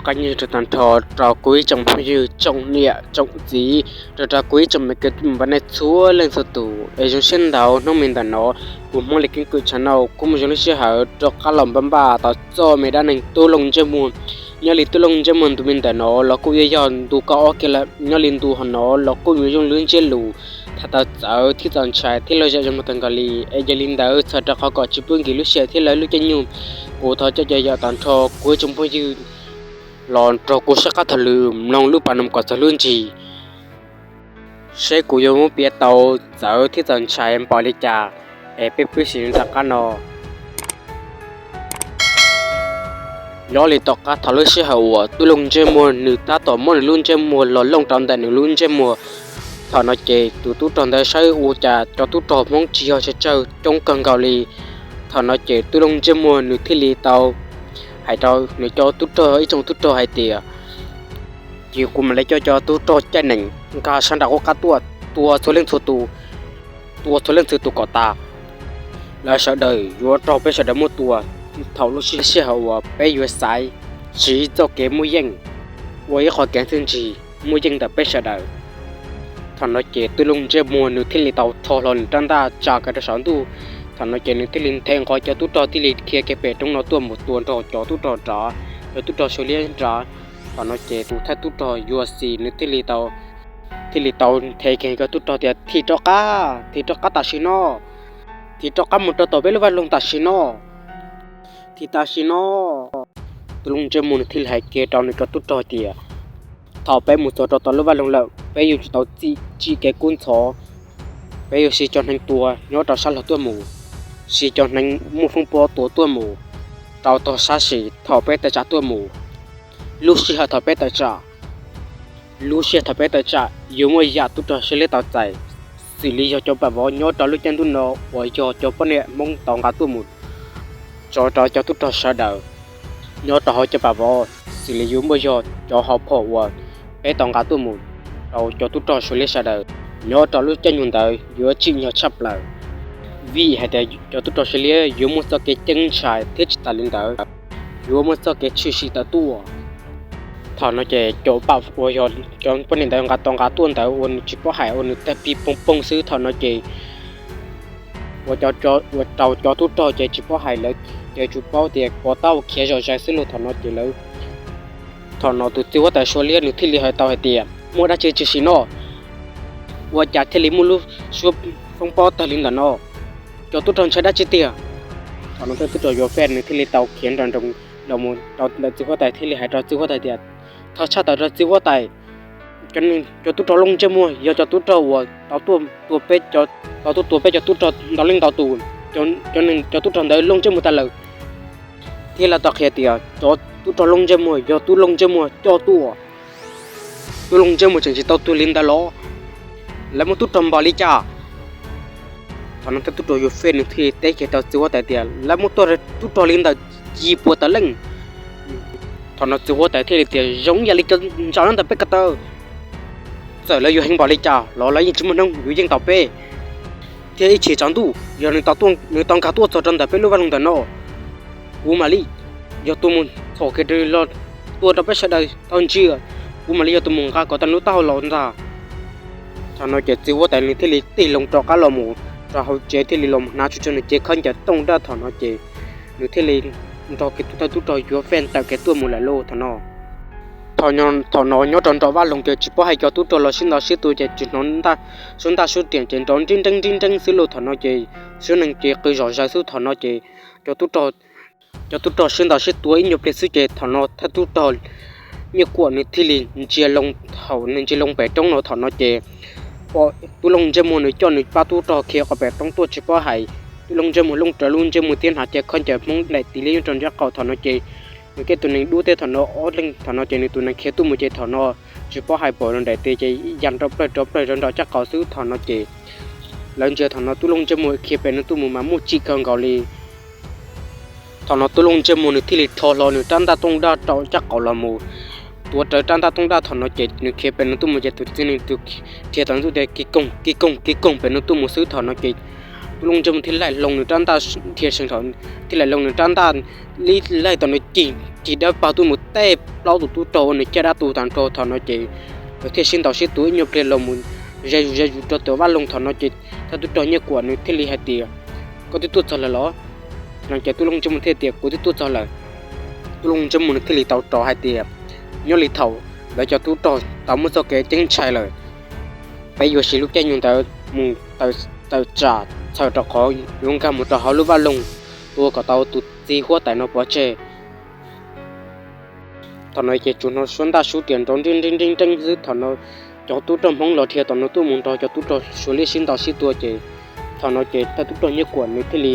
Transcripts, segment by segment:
Qab nyob zoo tag nrho rau kuv ib tsoom phooj ywg tsoom niam tsoom txiv, rau rau kuv ib tsoom me kwv tij poj niam txhua leej txhua tus es zoo siab ntau hnub me ntawm no kuv Hmoob Li Keeb Kwm channel kuj muaj zoo lub sij hawm rov qab los npaj npaj tau txoj me dab neeg Tub Looj Ntsej Muag. Nyob li Tub Looj Ntsej Muag ntu me ntawm no los kuj yuav yog ntu kaum ob kiag lawm, nyob li ntu hauv no los kuj yuav zoo lub ntsiab lus tham tau txawv thiab txaus ntshai thiab lom zem zoo kawg nkaus li. Es yog li ntawd txhawm rau qhov kom tsis pub nkim lub sij hawm thiab lawv lub caij nyoog, kuv thov coj caw yaum tag nrho kuv ib tsoom phooj ywg los nrog kuv saib qab tham lwm mloog lub pas noog kom txog lub ntsis, seb kuv yuav muab piav tau txawv thiab txaus ntshai npaum li cas. Es peb pib sim rov qab no. Nyob li tom qab thaum lub sij hawm uas Tub Looj Ntsej Muag nws tab tom muab nws lub ntsej muag los looj rau ntawm nws lub ntsej muag, thaum no ces tus tub rog ntawd saib ua cas cov tub rog Hmoob tsis yog tsawg tsawg, coob kawg nkaus li. Thaum no ces Tub Looj Ntsej Muag nws thiaj li tau hais rau nws cov tub rog, ib tsoom tub rog hais tias, ces kuv mam li coj cov tub rog caij nees nkag sab nram qub qab tuaj tua txhua leej txhua tus, tua txhua leej txhua tus kom tas. Lawv sawv daws yuav raug peb sawv daws muab tua thaum lub sij hawm uas peb yuav xaiv siv txoj kev muaj yeej ua ib qho kev txwj ntsim muaj yeej ntawm peb sawv daws. Thaum no ces Tub Looj Ntsej Muag nws thiaj li tau rho hlo nws rab ntaj tsa kiag rau saum ntuj. Thaum no ces nws thiaj li nthe nqho cov tub rog thiaj li khiav kiag pem roob no tuaj mus tua nrog cov tub rog nrad, cov tub rog Suav liab nrad. Thaum no ces tus thawj tub rog Yuav Xis nws thiaj li tau, thiaj li tau nthe kiag cov tub rog tias, thim rov qab, thim rov qab tam sim no, thim rov qab mus rau tom peb lub vaj loog tam sim no, thim tam sim no. Tub Looj Ntsej Muag nws thiaj li hais kiag rau nws cov tub rog tias, thaum peb mus txog rau tom lub vaj loog lawm peb yuav tsum tau txi, tsim kev kub ntxhov, peb yuav siv cov hneev tua nyob rau sab laug tuaj mus, siv cov hneev muaj foob pob tua tuaj mus rau tog sab sim thaum peb tawm tsam tuaj mus. Lub sij hawm thaum peb tawm tsam, lub sij hawm thaum peb tawm tsam yuav muaj yam tub rog Suav liab tau txais, xws li yog cov pam vov nyob rau lub caij ntuj no uas yog cov poj niam Hmoob tau nqa tuaj mus tso rau cov tub rog sawv daws nyob rau hauv cov pam vov, xws li yuav muaj yog cov hauv phom uas peb tau nqa tuaj mus rau cov tub rog Suav liab sawv daws. Nyob rau lub caij nyoog ntawd yuav tsim nyog tshaj plaws, vim hais tias cov tub rog Suav liab yuav muaj txoj kev ceeb ntshai thiab tsis tas li ntawd, yuav muaj txoj kev tshwm sim tawm tuaj. Thaum no ces cov pam uas yog cov poj niam ntawd nqa tau nqa tuaj ntawd uas nws tsis paub hais uas nws tawg pig poog poog xwb, thaum no ces ua rau cov tub rog ces tsis paub hais, lawv ces tsuas paub tias pov tauj khiav zom zaws xwb lauj. Thaum no ces lawv, thaum no tus txiv huab tais Suav liab nws thiaj li hais tau hais tias, muaj dab tsi tshwm sim no ua cas thiaj li muaj lub suab foob pob tawg li ntawm no? Cov tub rog ntshai dab tsi tiag? Thaum no tus tub rog Yuav Fej nws thiaj li tau khiav nrov nroos los mus rau ntawm txiv huab tais thiaj li hais rau txiv huab tais tias, thov tshaj tawm rau txiv huab tais, cov tub rog Looj Ntsej Muag yog cov tub rog uas tau tuaj tua peb, tau tuaj tua peb cov tub rog ntau leej ntau tus. Cov tub rog ntawd Looj Ntsej Muag tas lawm. Thiab lawv tau qhia tias cov tub rog Looj Ntsej Muag yog tub Looj Ntsej Muag coj tuaj. Tub Looj Ntsej Muag tseem tsis tau tuag li ntawd los? Lawv muaj tub rog npaum li cas? Thaum no tus tub rog Yuav Fej nws thiaj teb kiag rau txiv huab tais tias, lawv muaj tub rog li ntawm yim puas tawm leej. Thaum no txiv huab tais thiaj li tias, zoo yam li cov ntsaum nyob ntawm peb ko taw, txawm lawv yuav heev npaum li cas los lawv yeej tsis muaj hnub yuav yeej tau peb. Thiab ib chim tsaus ntuj yog nws tau nkag tuaj txog rau ntawm peb lub vaj loog ntawm no, kuv mam li yog tus mus txhom kiag los tua rau peb sawv daws tau ntsia, kuv mam li yog tus mus nqa kom tau nws lub taub hau los ntag. Thaum no ces txiv huab tais nws thiaj li tig loo rov qab los mus rau hauv tsev, thiaj li los hnav tsuj tsuag nws cev khaub ncaws tooj daj. Thaum no ces nws thiaj li nrog kiag tus thawj tub rog Yuav Fej ntawm kev tuaj mus lawm lauj. Thaum no, thaum no nyob rau nram vaj loog ces tsis paub hais cov tub rog los sib ntaus sib tua ces tsis hnov suab ntaj suab riam ces nrov nreeb nreeb nreeb nreeb xwb lauj. Thaum no ces suab neeg ces qw zom zaws xwb. Thaum no ces cov tub rog sib ntaus sib tua ib nyuag pliag xwb ces thaum no thawj tub rog Nyiaj Kuam nws thiaj li ntsia loo, thaum nws ntsia loo pem roob no thaum no ces pom tub Looj Ntsej Muag nws coj nws pab tub rog khiav qhov pem roob tuaj tsis paub hais. Tub Looj Ntsej Muag looj rawv lub ntsej muag thiab hnav cev khaub ncaws Hmoob daim tiv liab nyob rau nraub qaum. Thaum no ces nws tej tus neeg dub thiab thaum no ob leeg, thaum no ces nws tus neeg khiav tuaj mus ces thaum no tsis paub hais pom rau nraim tes ces ya rov plawg rov plawg rov nram caj qaum xwb. Thaum no ces lawv ntsia thaum no tub Looj Ntsej Muag khiav pem nws tuaj mus mas muaj tsim kawg nkaus li. Thaum no tub Looj Ntsej Muag nws thiaj li rho hlo nws rab ntaj tooj daj rau caj qaum los mus tuav rawv rab ntaj tooj daj. Thaum no ces nws khiav pem nws tuaj mus ces tus txiv neej tus dhia tau ntxuj tias, Kiv Koog, Kiv Koog, Kiv Koog pem nws tuaj mus xwb. Thaum no ces Tub Looj Ntsej Muag thiaj laij hlo nws rab ntaj dhia seev thaum, thiaj laij hlo nws rab ntaj li laij tau nws cig cig dawb paug tuaj mus tej plaub tus tub rog ua nws caj dab tu tag nrho. Thaum no ces lawv thiaj sib ntaus sib tua ib nyuag pliag los mus ze zus ze zus rau tom vaj loog. Thaum no ces thawj tub rog Nyiaj Kuam nws thiaj li hais tias, koj twb tuaj txog lawm los? Thaum no ces Tub Looj Ntsej Muag thiaj tias, kuv twb tuaj txog lawm. Tub Looj Ntsej Muag nws thiaj li tau rov hais tias, nyob li thaum ntawd cov tub rog tau muab txoj kev ceeb ntshai lawm, peb yuav siv lub caij nyoog ntawd mus tawm tsam txhawm rau qhov yuav nkag mus rau hauv lub vaj loog tua kom tau tus txiv huab tais no pov tseg. Thaum no ces tsuas hnov suab ntaj suab riam nrov nreeb nreeb nreeb nreeb xwb. Thaum no cov tub rog Hmoob los dhia tom no tuaj mus nrog cov tub rog Suav liab sib ntaus sib tua ces thaum no ces thawj tub rog Nyiaj Kuam nws thiaj li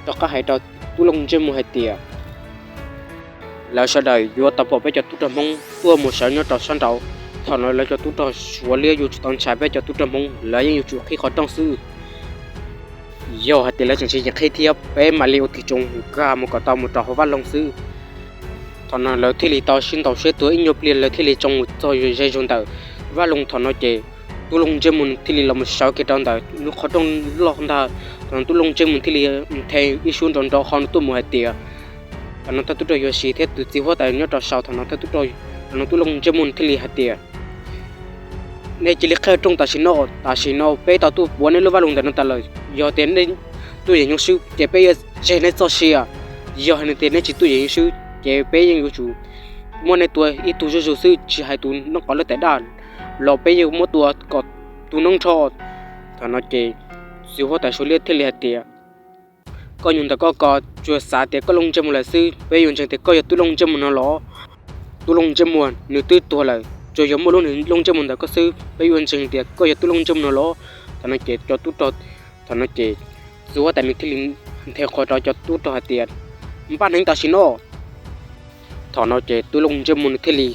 rov qab hais rau Tub Looj Ntsej Muag hais tias, lawv sawv daws yuav tau pom peb cov tub rog Hmoob tuaj mus sawv nyob rau sab nraud. Thaum no lawv cov tub rog Suav liab yuav tsum tau ntshai peb cov tub rog Hmoob, lawv yeej yuav tsum qhib qhov rooj xwb. Yog hais tias lawv tseem tsis qhib thiab peb mam li ua tig tsoos nkag mus kom tau mus rau hauv vaj loog xwb. Thaum no lawv thiaj li tau sib ntaus sib tua ib nyuag pliag lawv thiaj li tsoo mus txog ze zog ntawm vaj loog. Thaum no ces Tub Looj Ntsej Muag thiaj li los mus sawv kiag rau ntawm nws qhov rooj loj ntag. Thaum no Tub Looj Ntsej Muag thiaj li nthe ib suab nrov nrov qhov no tuaj mus hais tias, thaum no thawj tub rog Yuav Sis thiab tus txiv huab tais nyob rau saum. Thaum no thawj tub rog, thaum no Tub Looj Ntsej Muag thiaj li hais tias, nej cia li qhib rooj tam sim no, tam sim no peb tau tuaj puav nej lub vaj loog ntawm no tas lawm. Yog tias nej tuaj yeem nyuaj swb ces peb yuav tseg nej txoj sia. Yog hais tias nej tsis tuaj yeem nyuaj swb ces peb yeej yuav tsum muab nej tua ib tug zuj zus xwb, tsis hais tus noj qos lub tais daj los peb yeej muab tua kom tu noob nrho. Thaum no ces txiv huab tais Suav liab thiaj li hais tias, koj nyuag ntawm koj ko, tsuas xav tias koj Looj Ntsej Muag lawm xwb, peb yuav ntseeg tias koj yog Tub Looj Ntsej Muag no los? Tub Looj Ntsej Muag nws twb tuag lawm, tsuas yog muaj lub nws Looj Ntsej Muag ntawm koj xwb, peb yuav ntseeg tias koj yog Tub Looj Ntsej Muag no los? Thaum no ces cov tub rog, thaum no ces txiv huab tais nws thiaj li nthe qhov rau cov tub rog hais tias, npaj hneev tam sim no. Thaum no ces Tub Looj Ntsej Muag nws thiaj li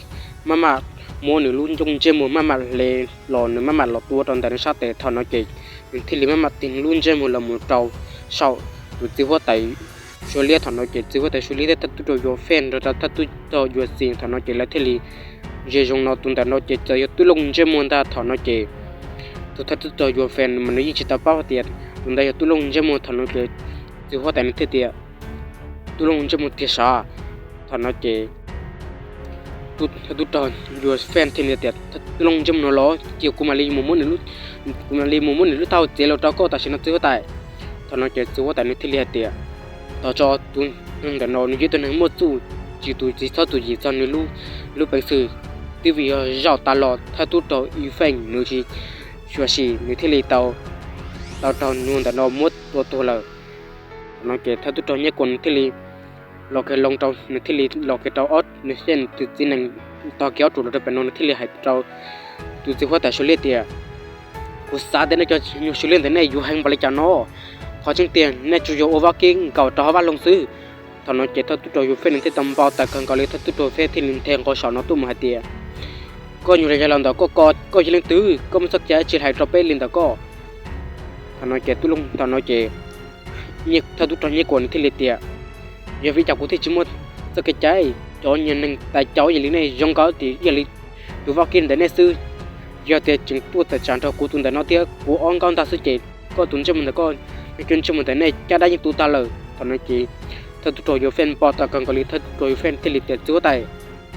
maj mam muab nws lub Looj Ntsej Muag maj mam hle los, nws maj mam los tua rau ntawm nws sab tes. Thaum no ces nws thiaj li maj mam tig lub ntsej muag los mus rau saum tus txiv huab tais Suav liab. Thaum no ces txiv huab tais Suav liab thiab thawj tub rog Yuav Fej nrog rau thawj tub rog Yuav Xis, thaum no ces lawv thiaj li ze zoo no. Tus ntawm no ces txawm yog Tub Looj Ntsej Muag ntag. Thaum no ces tus thawj tub rog Yuav Fej mas nws yeej tsis tau paub tias tus ntawd yog Tub Looj Ntsej Muag. Thaum no ces txiv huab tais nws thiaj tias, Tub Looj Ntsej Muag tiag sav? Thaum no ces thawj tub rog Yuav Fej thiaj tias, Tub Looj Ntsej Muag no los? Cia kuv mam li mus muab nws lub, kuv mam li mus muab nws lub taub hau txiav los rau koj tam sim no txiv huab tais. Thaum no ces txiv huab tais nws thiaj li hais tias, tos tso, tus neeg ntawm no nws yog ib tug neeg muaj txuj, tsis tus tsis txhob tus yim txog nws lub, lub peev xwm. Twb vim yog zaum tas los thawj tub rog Yuav Fej nws tsis xyuam xim, nws thiaj li tau, tau raug neeg ntawm no muab tua tuag lawm. Thaum no ces thawj tub rog Nyiaj Kuam nws thiaj li los kiag loo rau, nws thiaj li los kiag rau ob, nws thiaj tus txiv nees tog kiag ob ruam los rau pem no, nws thiaj li hais rau tus txiv huab tais Suav liab tias, kuv xav tias nej cov nyuag Suav liab ntawm nej yuav heev npaum li cas no. Qhov tseeb tiag nej tsuas yog ua vaub kib nkaum rau hauv vaj loog xwb. Thaum no ces thawj tub rog Yuav Fej nws thiaj tau npau taws kawg nkaus li. Thawj tub rog Yuav Fej thiaj li nthe nqo saum no tuaj mus hais tias, koj nyuag yog los ntawm koj ko, koj yog leej twg, koj muaj txoj kev dab tsi hais rau peb li ntawm koj? Thaum no ces tub, thaum no ces thawj tub rog Nyiaj Kuam nws thiaj li tias, yog vim cas kuv thiaj tsis muaj txoj kev cai? Cov nyuag neeg tais caus ib yam li nej zoo nkauj tias ib yam li tus vaub kib ntawm nej xwb. Yog tias tseem tuaj tawm tsam nrog kuv tus ntawm no thiab kuv ob nkauj ntag xwb ces koj tus ntsej muag ntawm koj, nej cov ntsej muag ntawm nej caj dab yeej tu tag lawm. Thaum no ces thawj tub rog Yuav Fej npau taws kawg nkaus li. Thawj tub rog Yuav Fej thiaj li tias, txiv huab tais,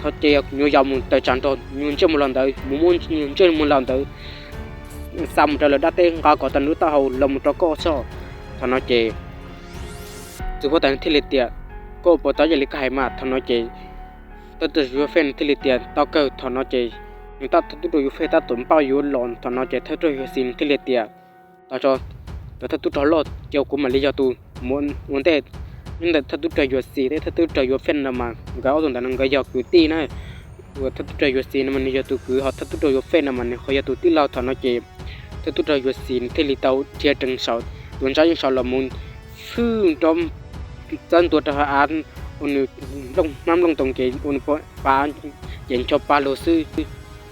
thov cia nyuag yaus mus tawm tsam nrog nyuag ntsej muag los ntawd, mus muab nyuag ntsej muag los ntawd xa mus rau lawv dab teb, nqa kom tau nws lub taub hau los mus rau koj tso. Thaum no ces txiv huab tais thiaj li tias, koj puas tau ib yam li koj hais mas? Thaum no ces thawj tub rog Yuav Fej thiaj li tias, tau kawg. Thaum no ces nws tab, thawj tub rog Yuav Fej tab tom npaj yuav los. Thaum no ces thawj tub rog Yuav Xis thiaj li tias, tos tso, cov thawj tub rog loj, cia kuv mam li yog tus mus ua ntej. Nyob ntawm thawj tub rog Yuav Xis thiab thawj tub rog Yuav Fej no mas nkawd ob tug ntawd no nkawd yog kwv tij na. Uas thawj tub rog Yuav Xis no mas nws yog tus kwv, ho thawj tub rog Yuav Fej no mas nws ho yog tus tij laug. Thaum no ces thawj tub rog Yuav Xis nws thiaj li tau dhia rees saum tus ntsab yeej saud los mus hwj nrov txawb ntua rau hauv av, ua nws nplooj hnab nplooj toos ces ua nws pa ces ncho pa lug xwb.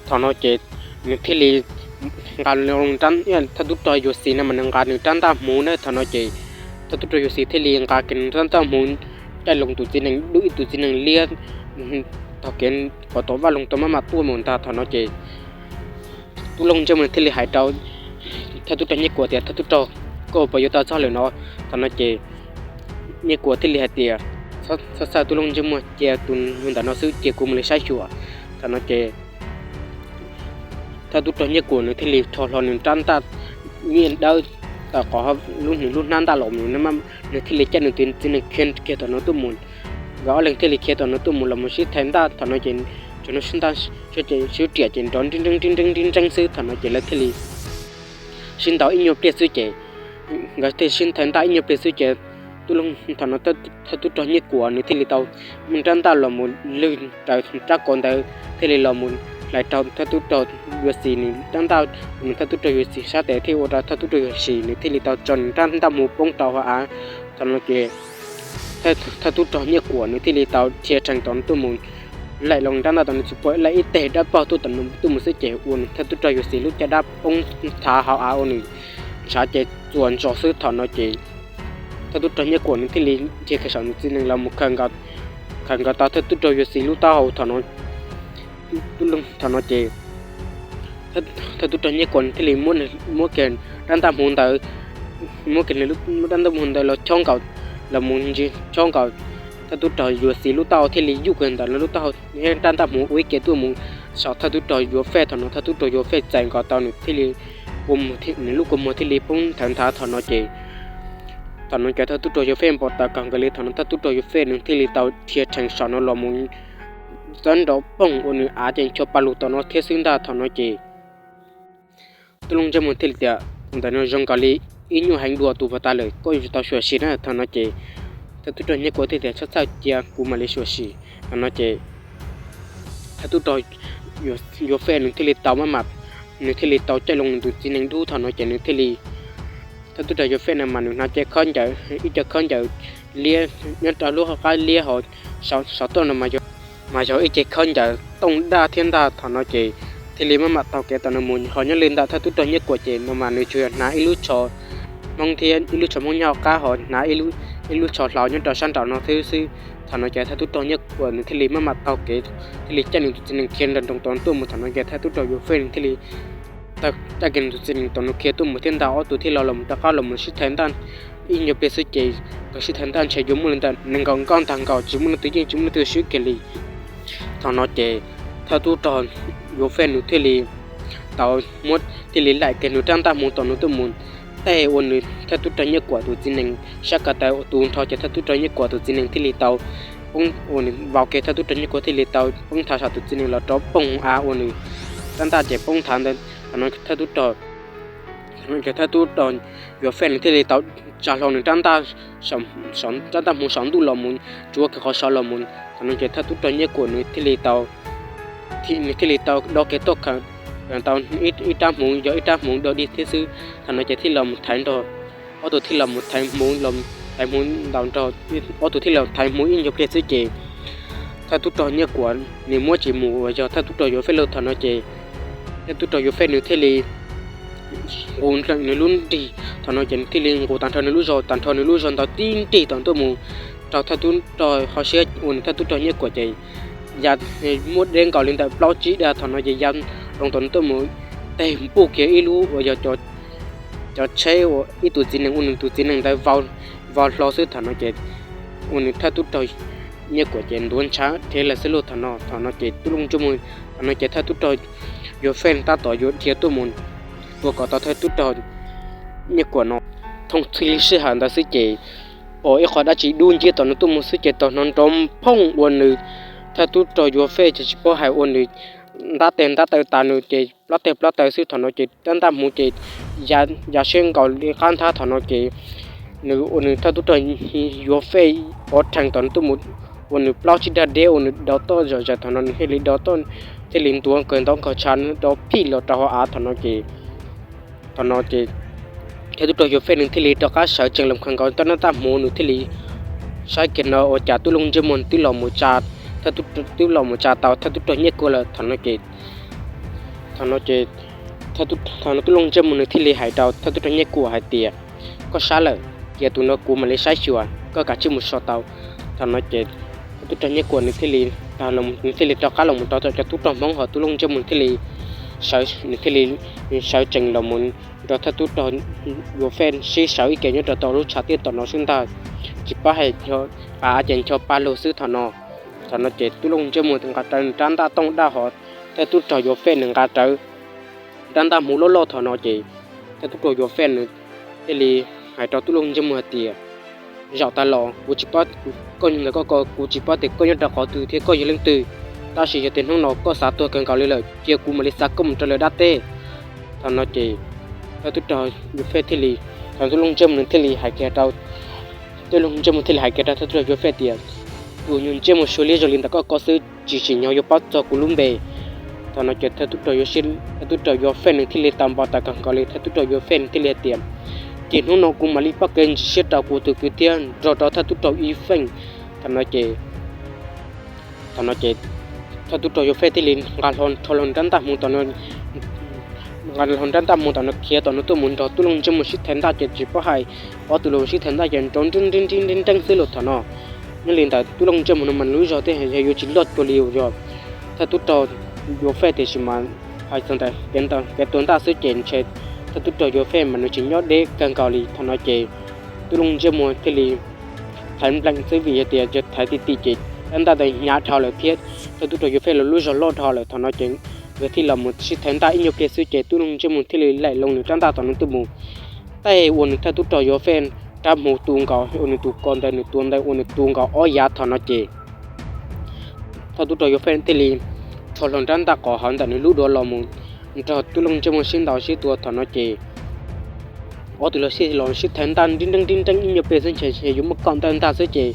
Thaum no ces nws thiaj li nqa, thawj tub rog Yuav Xis no mas nws nqa nws rab ntaj hmuv na. Thaum no ces thawj tub rog Yuav Xis thiaj li nqa kiag nws rab ntaj hmuv caij loo tus txiv nees dub, ib tug txiv nees liab tog kev pov tom vaj loog tau maj mam tuaj mus ntag. Thaum no ces tub Looj Ntsej Muag thiaj li hais rau thawj tub rog Nyiaj Kuam tias, thawj tub rog, Puas yuav tau txog lawm no? Thaum no ces Nyiaj Kuam thiaj li hais tias, Txhob txhawj, tub Looj Ntsej Muag, cia tus neeg ntawm no xwb, cia kuv mus li saib xyuas. Thaum no ces thawj tub rog Nyiaj Kuam nws thiaj li rho hlo nws rab ntaj nyiaj dawb tawm qhov nws lub hnab ntaj los, nws thiaj li caij nws tus txiv nees khiav kiag tom no tuaj mus. Nkawd ob leeg thiaj li khiav tom no tuaj mus los mus sib thaiv ntaj. Thaum no ces tsuas hnov sib ntaj, sib riam ces nrov nreeb nreeb nreeb nreeb xwb. Thaum no ces lawv thiaj li sib ntaus ib nyuag pliag xwb ces nkawd thiaj sib thaiv ntaj ib nyuag pliag xwb ces tub, thaum no thawj tub rog Nyiaj Kuam nws thiaj li tau muab rab ntaj los mus lwg raws rab kauv ntawd thiaj li los mus hlais rau thawj tub rog Yuav Xis nws rab ntaj. Nws thawj tub rog Yuav Xis sab tes thiaj ua rau thawj tub rog Yuav Xis nws thiaj li tau tso nws rab ntaj mus poob rau hauv av. Thaum no ces thawj tub rog Nyiaj Kuam nws thiaj li tau dhia rhees tom no tuaj mus, laim los rab ntaj tom nws txhua puag, laim ib teg dawb paug tuaj tom no tuaj mus xwb ces ua nws thawj tub rog Yuav Xis lub caj dab poob thav hauv av ua nws ntshav ces txuas ntsos xwb. Thaum no ces thawj tub rog Nyiaj Kuam nws thiaj li dhia kiag saum nws txiv nees los mus khaws nkaus tau thawj tub rog Yuav Xis lub taub hau. Thaum no ces thawj tub rog Nyiaj Kuam nws thiaj li muab kiag rab ntaj hmuv ntawd, muab kiag nws rab ntaj hmuv ntawd los chob nkaus, los mus ntsia chob nkaus thawj tub rog Yuav Xis lub taub hau thiaj li yuj kiag ntawm lub taub hau, rab ntaj hmuv ua ib ke tuaj mus saum thawj tub rog Yuav Fej. Thaum no thawj tub rog Yuav Fej txais nkaus tau nws thiaj li, nws lub kua muag thiaj li poob thawv nthav. Thaum no ces, thaum no ces thawj tub rog Yuav Fej npau taws kawg nkaus li. Thaum no thawj tub rog Yuav Fej nws thiaj li tau dhia rhees saum no los mus txawb nrov poog ua nws av ces ncho pa lug tom no thiab xwb ntag. Thaum no ces tub Looj Ntsej Muag thiaj li tias, Tus ntawm no zoo nkaus li ib nyuag heev dua tus puag ta lawm, koj yuav tsum tau xyuam xim na. Thaum no ces thawj tub rog Nyiaj Kuam thiaj tias, Txhob txhawj, cia kuv mam li xyuam xim. Thaum no ces thawj tub rog Yuav Fej nws thiaj li tau maj mam, nws thiaj li tau caij loo nws tus txiv nees dub. Thaum no ces nws thiaj li, thawj tub rog Yuav Fej no mas nws hnav cev khaub ncaws, ib cev khaub ncaws liab nyob rau lub qab liab hauv, saum toj no mas yog ib cev khaub ncaws tooj daj thiab ntag. Thaum no ces thiaj li maj mam taug kev tom no mus. Ho nyob li ntawm thawj tub rog Nyiaj Kuam ces no mas nws tsuas yog hnav ib lub tsho Hmoob thiab ib lub tsho Hmoob nyob hauv qab, ho hnav ib lub tsho hlau nyob rau sab nraum no thiab xwb. Thaum no ces thawj tub rog Nyiaj Kuam nws thiaj li maj mam taug kev, thiaj li caij nws tus txiv nees khiav nroo nroo tom no tuaj mus. Thaum no ces thawj tub rog Yuav Fej nws thiaj li caij kiag nws tus txiv nees tom no khiav tuaj mus thiab ntag. Ob tug thiaj li los mus rov qab los mus sib thaiv ntaj ib nyuag pliag xwb ces nkawd sib thaiv ntaj ntshe yuav muaj li ntawm nees nkaum nkoj ntag nkaus, tsis muaj leej twg yeej tsis muaj leej twg swb kiag li. Thaum no ces thawj tub rog Yuav Fej nws thiaj li tau muab, thiaj li laim kiag nws rab ntaj hmuv tom no tuaj mus, tej ua nws thawj tub rog Nyiaj Kuam tus txiv nees sab ko taw tu nrho ces thawj tub rog Nyiaj Kuam tus txiv nees thiaj li tau poob, ua nws vau kiag, thawj tub rog Nyiaj Kuam thiaj li tau poob thav saum tus txiv nees los rov poog av ua nws rab ntaj ces poob thav ntawd. Thaum no thawj tub rog, ces thawj tub rog Yuav Fej nws thiaj li tau tsa hlo nws rab ntaj, rab ntaj hmuv saum ntuj los mus, tsuav kiag qhov saud los mus. Thaum no ces thawj tub rog Nyiaj Kuam nws thiaj li tau, nws thiaj li tau do kiag tuaj, tau ib rab hmuv, yog ib rab hmuv dog dig thiab xwb. Thaum no ces thiaj los mus thaiv nrog, ob tug thiaj los mus thaiv hmuv, thaiv hmuv ntaus nrog, ob tug thiaj los thaiv hmuv ib nyuag pliag xwb ces thawj tub rog Nyiaj Kuam nws muab tsis mus uas yog thawj tub rog Yuav Fej lauj. Thaum no ces thawj tub rog Yuav Fej nws thiaj li nqus nws lub nrig, thaum no ces nws thiaj li nqus tag nrho nws lub zog, tag nrho nws lub zog ntawd tib nrig tom tuaj mus rau thawj tub rog hauv siab ua nws thawj tub rog Nyiaj Kuam ces ya muaj deb nkaus li ntawm plaub tsib dag. Thaum no ces ya loo tom no tuaj mus teg npuj kiag ib lub uas yog cov tsheb uas ib tus txiv nees ua nws tus txiv nees ntawd vau hlo xwb. Thaum no ces ua nws thawj tub rog Nyiaj Kuam ces ntuav ntshav rhiav lawm xwb lauj. Thaum no, thaum no ces tub Looj Ntsej Muag, thaum no ces thawj tub rog Yuav Fej tab tom yuav dhia tuaj mus tua kom tau thawj tub rog Nyiaj Kuam no. Thooj txhij li sij hawm ntawd xwb ces pom ib qho dab tsi dub nciab tom no tuaj mus xwb ces tau hnov nrov phooj ua nws thawj tub rog Yuav Fej ces tsis paub hais ua nws ntab tes ntab taw tas nws ces plob tes plob taw xwb. Thaum no ces rab ntaj hmuv ces ya siab nkaus li qab nthab. Thaum no ces nws ua nws thawj tub rog Yuav Fej pov rhees tom no tuaj mus ua nws plaub tsib dag deb ua nws do toj zom zaws. Thaum no nws thiaj li do toj, thiaj li ntuav kawg ntaub nkaug tshav do phij los rau hauv av. Thaum no ces, thaum no ces thawj tub rog Yuav Fej nws thiaj li rov qab sawv tsees los khaws nkaus rab ntaj hmuv, nws thiaj li saib kiag no ua cas tub Looj Ntsej Muag twb los mus tsa, thawj tub, twb los mus tsa tau thawj tub rog Nyiaj Kuam lawm. Thaum no ces, thaum no ces, thaum no tub Looj Ntsej Muag nws thiaj li hais rau thawj tub rog Nyiaj Kuam hais tias, Koj sab lawm, cia tus no kuv mam li saib xyuas, koj kav tsij mus so tau. Thaum no ces thawj tub rog Nyiaj Kuam nws thiaj li, nws thiaj li rov qab los mus rau cov tub rog Hmoob, ho tub Looj Ntsej Muag thiaj li nws thiaj li sawv tsees los mus nrog thawj tub rog Yuav Fej sib sawv ib ke nyob rau tom lub tshav tiaj tom no xwb ntag. Tsis paub hais ncho pa ces ncho pa lug xwb thaum no. Thaum no ces tub Looj Ntsej Muag nqa rawv nws rab ntaj tooj daj hov, thawj tub rog Yuav Fej nws nqa rawv rab ntaj hmuv loj loj thaum no ces thawj tub rog Yuav Fej nws thiaj li hais rau tub Looj Ntsej Muag hais tias, zaum tas los kuv tsis paub koj ntawm koj ko, kuv tsis paub tias koj nyob rau qhov twg thiab koj yog leej twg, tab sis yog tias hnub no koj xav tuag kawg nkaus li lawm cia kuv mam li xa koj mus rau lawv dab teb. Thaum no ces thawj tub rog Yuav Fej thiaj li, thaum tub Looj Ntsej Muag nws thiaj li hais kiag rau, tub Looj Ntsej Muag thiaj li hais kiag rau thawj tub rog Yuav Fej tias, tus nyuag ntsej muag sua liab zoo li ntawm koj ko xwb tsis tsim nyog yuav paub txog kuv lub npe. Thaum no ces thawj tub rog Yuav Fej nws thiaj li tau npau taws kawg nkaus li, thawj tub rog Yuav Fej nws thiaj li hais tias, ces hnub no kuv mam li pab kev ntsis siab rau kuv tus kwv thiab nrog rau thawj tub rog Ib Feej. Thaum no ces, thaum no ces thawj tub rog Yuav Fej thiaj li nqa hlo rho hlo nws rab ntaj hmuv tom no, nqa hlo nws rab ntaj hmuv tom no khiav tom no tuaj mus nrog tub Looj Ntsej Muag sib thaiv ntaj ces tsis paub hais ob tug los sib thaiv ntaj ces nrov nreeb nreeb nreeb nreeb xwb los thaum no. Nyob li ntawd tub Looj Ntsej Muag no mas lub zog tej yog yuav tsis loj cuag li yog thawj tub rog Yuav Fej tiam sis mas hais txog ntawm kev tuag ntaj xwb ces ntshe thawj tub rog Yuav Fej mas nws tsis nyob deb kawg nkaus li. Thaum no ces tub Looj Ntsej Muag thiaj li thaiv npleem xwb vim yog tias yog thaiv ti ti ces rab ntaj ntawd hnyav dhau lawm thiab thawj tub rog Yuav Fej los lub zog loj dhau lawm. Thaum no ces nkawd thiaj los mus sib thaiv ntaj ib nyuag pliag xwb ces tub Looj Ntsej Muag thiaj li laim loo nws rab ntaj tom no tuaj mus tej ua nws thawj tub rog Yuav Fej rab hmuv tu nkaus, ua nws tus ko ntawd nws tus ntawd ua nws tu nkaus ob yav. Thaum no ces thawj tub rog Yuav Fej thiaj li rho hlo rab ntaj qos hauv ntawm nws lub duav los mus nrog tub Looj Ntsej Muag sib ntaus sib tua. Thaum no ces ob tug los sib los sib thaiv ntaj nreeb nreeb nreeb nreeb ib nyuag pliag xwb ntshe yuav muab kaum ntawm ntaj xwb ces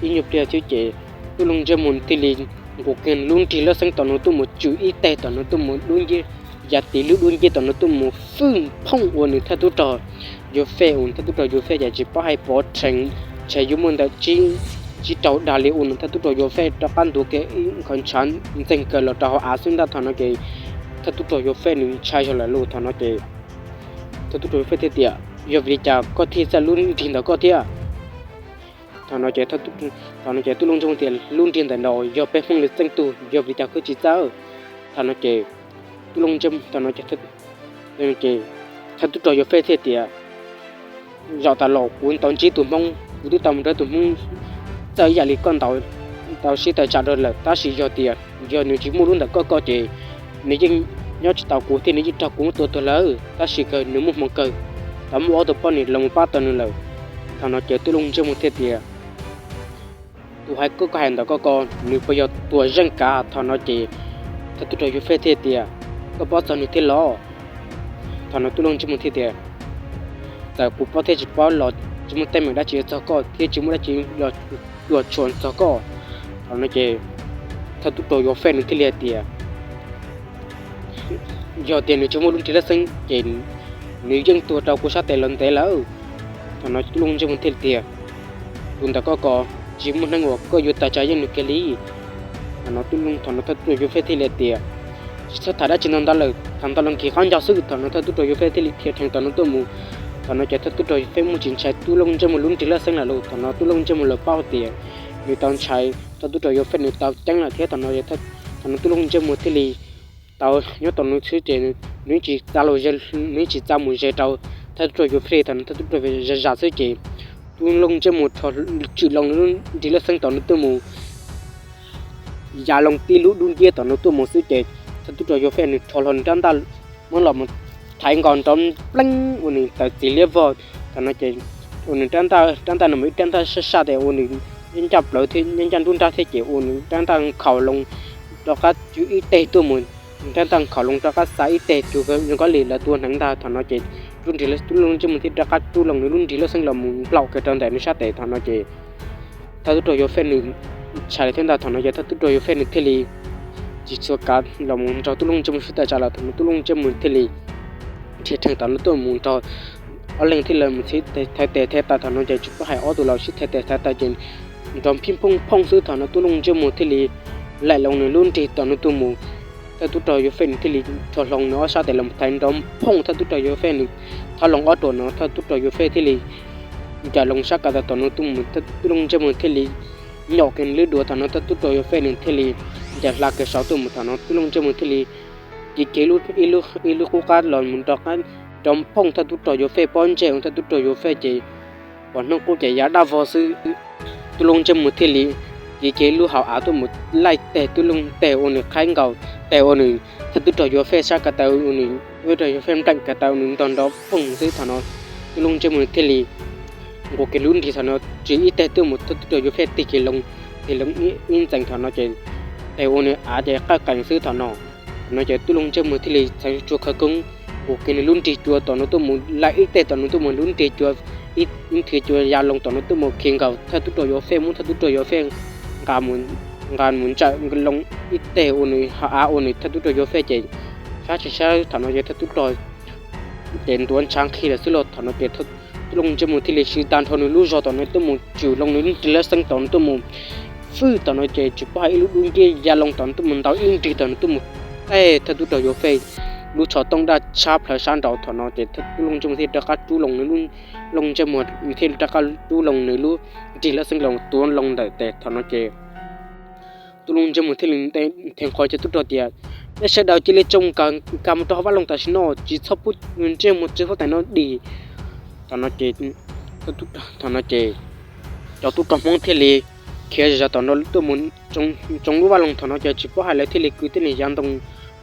ib nyuag pliag xwb ces tub Looj Ntsej Muag thiaj li nqus kiag lub nrig lab xeeb tom no tuaj mus tswm ib teg tom no tuaj mus dub nciab, yav tid lub dub nciab tom no tuaj mus fwj phooj ua nws thawj tub rog Yuav Fej, ua nws thawj tub rog Yuav Fej ces tsis paub hais pov rhees ntshe yuav muaj ntawm tsib rau dag li ua nws thawj tub rog Yuav Fej rov qab ntuav kiag ib nkhav ntshav ntxeeg kawg los rau hauv av xwb ntag. Thaum no ces thawj tub rog Yuav Fej nws ntshai zog lawm lauj. Thaum no ces thawj tub rog Yuav Fej thiaj tias, yog vim li cas koj thiaj txawj lub nrig ntawm koj thiab? Thaum no ces, thaum no ces tub Looj Ntsej Muag tias, lub nrig ntawm no yog peb Hmoob li txeej tug, yog vim li cas koj tsis txawj? Thaum no ces tub Looj Ntsej, thaum no ces thawj tub rog Yuav Fej thiaj tias, zaum tas los kuv tau ntsib tus Hmoob, kuv twb tau mus nrog tus Hmoob txawj ib yam li koj ntaus, tau sib tawm tsam rau lawm, tab sis yog tias yog nws tsis muaj lub ntawm koj ko ces nws yeej nyob tsis tau kuv thiab nws yeej raug kuv muab tua tuag lawm, tab sis kawg nws muaj hmoo kawg tau muaj ob tug poj niam los mus pab tau nws lawm. Thaum no ces tub Looj Ntsej Muag thiaj tias, tus hais koj, koj hais ntawm koj ko nws puas yog tuam zeej kav? Thaum no ces thawj tub rog Yuav Fej thiaj tias, koj paub txog nws thiab los? Thaum no tub Looj Ntsej Muag thiaj tias, txawm kuv paub thiab tsis paub los tsis muaj teeb meem dab tsi txog koj thiab tsis muaj dab tsi los cuam tshuam txog koj. Thaum no ces thawj tub rog Yuav Fej nws thiaj li hais tias, yog tias nws tsis muaj lub nrig lab xeeb ces nws yeej tuag rau kuv sab tes los ntev lawm. Thaum no tub Looj Ntsej Muag thiaj tias, tus ntawm koj ko tsis muaj neeg uas koj yuav tawm tsam yeej nws kiag li. Thaum no tub Looj, thaum no thawj tub rog Yuav Fej thiaj li tias, tsis txhob tham dab tsi ntau ntau lawm, tham ntau los nkig qab ncauj xwb. Thaum no thawj tub rog Yuav Fej thiaj li khiav rhees tom no tuaj mus. Thaum no ces thawj tub rog Yuav Fej muaj tsis ntshai tub Looj Ntsej Muag lub nrig lab xeeb lawm lauj. Thaum no tub Looj Ntsej Muag lawv paub tias nws tau ntshai thawj tub rog Yuav Fej nws tau ceeb lawm thiab. Thaum no, thaum no tub Looj Ntsej Muag thiaj li tau nyob tom no xwb ces nws tsis txav los, nws tsis txav mus ze rau thawj tub rog Yuav Fej. Thaum no thawj tub rog zam zam xwb ces tub Looj Ntsej Muag rho tswm loo nws lub nrig lab xeeb tom no tuaj mus, ya loo tib lub dub nciab tom no tuaj mus xwb ces thawj tub rog Yuav Fej nws rho hlo nws rab ntaj muab los mus thaiv nkaus nrov npleeb ua nws tawm txiv liab vog. Thaum no ces ua nws rab ntaj, rab ntaj no mas ib rab ntaj saj saj tes ua nws ncaj plawv thiab ncaj nruab nrab thiab ces ua nws rab ntaj nkhaus loo rov qab tswm ib teg tuaj mus, rab ntaj nkhaus loo rov qab xa ib teg cuag zoo kab li lawv tua hneev ntag. Thaum no ces tub nrig, tub Looj Ntsej Muag thiaj rov qab rub loo nws lub nrig lab xeeb los mus nplaum kiag rau ntawm nws sab tes. Thaum no ces thawj tub rog Yuav Fej nws ntshai lawm thiab ntag. Thaum no ces thawj tub rog Yuav Fej nws thiaj li tsis txhua kav los mus nrog tub Looj Ntsej Muag sib tawm tsam lawm. Thaum no tub Looj Ntsej Muag thiaj li nrhiav rhees tom no tuaj mus nrog ob leeg thiaj li mus sib thaiv tes thaiv taw. Thaum no ces tsis paub hais ob tug los sib thaiv tes thaiv taw ces nrov phij phooj phooj xwb. Thaum no tub Looj Ntsej Muag thiaj li laim loo nws lub nrig tom no tuaj mus, thawj tub rog Yuav Fej nws thiaj li rho hlo nws ob sab tes los thaiv nrov phooj. Thawj tub rog Yuav Fej nws thov loo ob ruam no, thawj tub rog Yuav Fej thiaj li ncaws loo sab kav taw tom no tuaj mus, tub Looj Ntsej Muag thiaj li nyom kiag nws lub duav. Thaum no thawj tub rog Yuav Fej nws thiaj li ncaws hla kiag saud tuaj mus. Thaum no tub Looj Ntsej Muag thiaj li kiv kiv ib lub qub qab los mus nrov qab nrov phooj thawj tub rog Yuav Fej pob ntseg ua thawj tub rog Yuav Fej ces pom hnub qub ces ya dab vog xwb. Tub Looj Ntsej Muag thiaj li kiv kiv lub hauv av tuaj mus laij teg tub looj teg ua nws qhaib nkaus, teg ua nws thawj tub rog Yuav Fej sab ko taw, ua nws thawj tub rog Yuav Fej npleem ko taw, ua nws ntog nrov phooj xwb. Thaum no Tub Looj Ntsej Muag thiaj li nqus kiag lub nrig, thaum no tsis ib teg tuaj mus thawj tub rog Yuav Fej tig kiag loo, tig loo ib ntxees. Thaum no ces teg ua nws av ces qawj qees xwb. Thaum no, thaum no ces Tub Looj Ntsej Muag thiaj li txhais tsuag khawv koob nqus kiag nws lub nrig cua tom no tuaj mus laij ib teg tom no tuaj mus, lub nrig cua ib nthwv cua ya loo tom no tuaj mus khi nkaus thawj tub rog Yuav Fej, muab thawj tub rog Yuav Fej nqa mus ntsawm loo ib teg ua nws hauv av ua nws thawj tub rog Yuav Fej ces sab tsis sab. Thaum no ces thawj tub rog ces ntuav ntshav nqhis lawm xwb los. Thaum no ces Tub Looj Ntsej Muag thiaj li siv tag nrho nws lub zog tom no tuaj mus tswm loo nws lub nrig lab xeeb tom no tuaj mus fwj tom no ces tsis paub hais ib lub dub nciab ya loo tom no tuaj mus ntaus ib nrig tom no tuaj mus teg thawj tub rog Yuav Fej lub tsho tooj daj tshab plhaws sab nraud. Thaum no ces Tub Looj Ntsej Muag thiaj rov qab rub loo nws lub, Looj Ntsej Muag thiaj rov qab rub loo nws lub nrig lab xeeb los tuav loo ntawm tes. Thaum no ces Tub Looj Ntsej Muag thiaj li nthe qhov cov tub rog tias, Nej sawv daws cia li tsoo nkag mus rau hauv vaj loog tam sim no, tsis txhob pub ntsej muag txiv huab tais no dim. Thaum no ces, thaum no ces cov tub rog Hmoob thiaj li khiav zom zaws tom no tuaj mus tsoo lub vaj loog. Thaum no ces tsis paub hais lawv thiaj li kwv tij neej yav ntoo